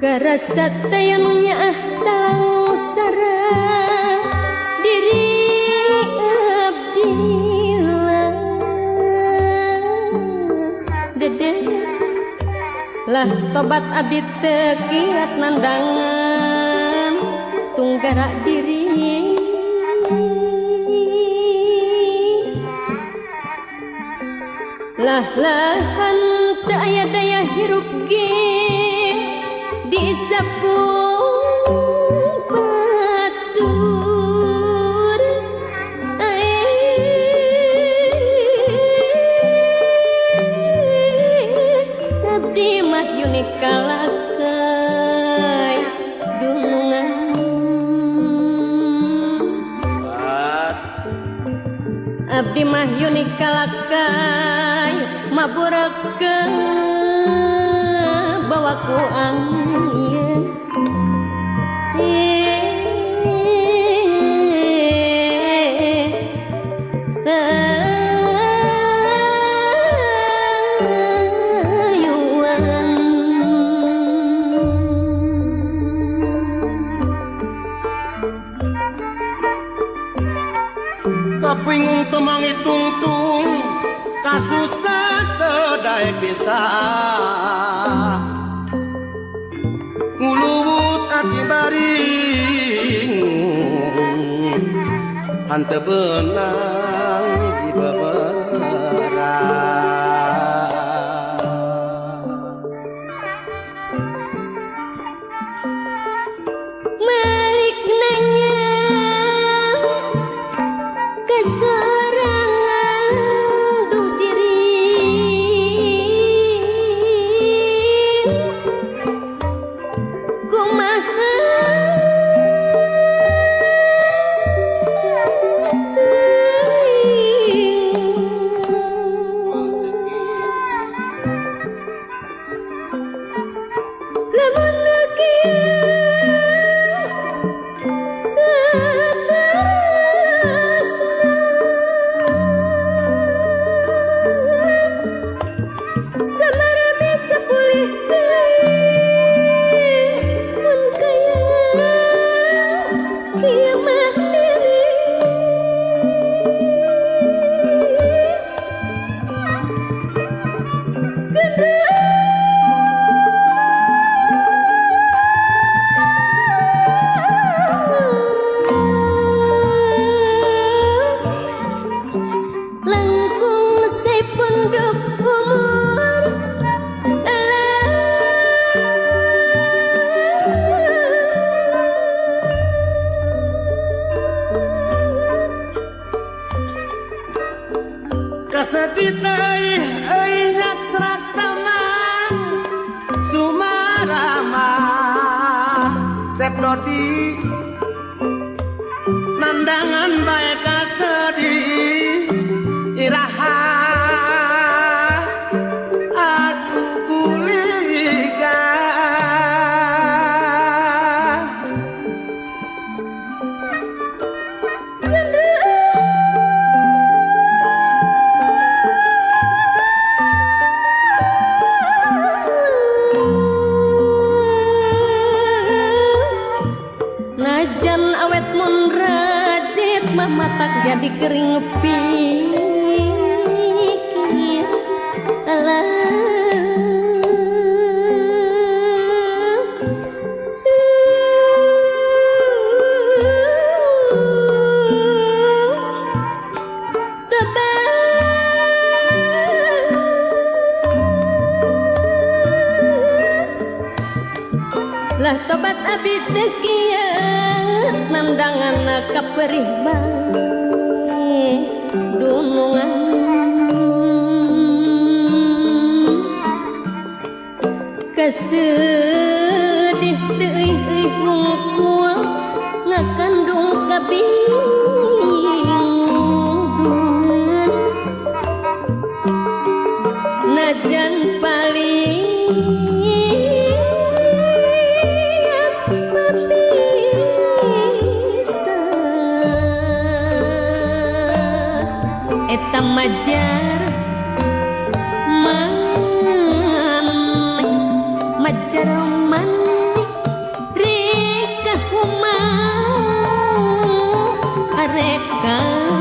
Karasa teh nyaah tangsara diri abdi dede lah tobat abdi teu kiat nandangan tunggara diri lah lahan teu aya daya hirup ge disapu batur abdi mah yuni kalakai dunungan abdi mah yuni kalakai maburake bawaku angin Kapingung temangi tungtung kasusah teu daek bisa nguluwut ati baringung hanteu beunang di beberang. Malik nanya keserangan duh diri kumaha lamun Dodi nandangan bae kasedih iraha atuh buliga najan awet mun rajit mah matak jadi kering pikir alah lah tobat abdi teu kiat nandangan kaperih bae dunungan kasedih teuih euy wungkul ngakandung kabingungan najan paling eta majar maneh majar maneh. carekan.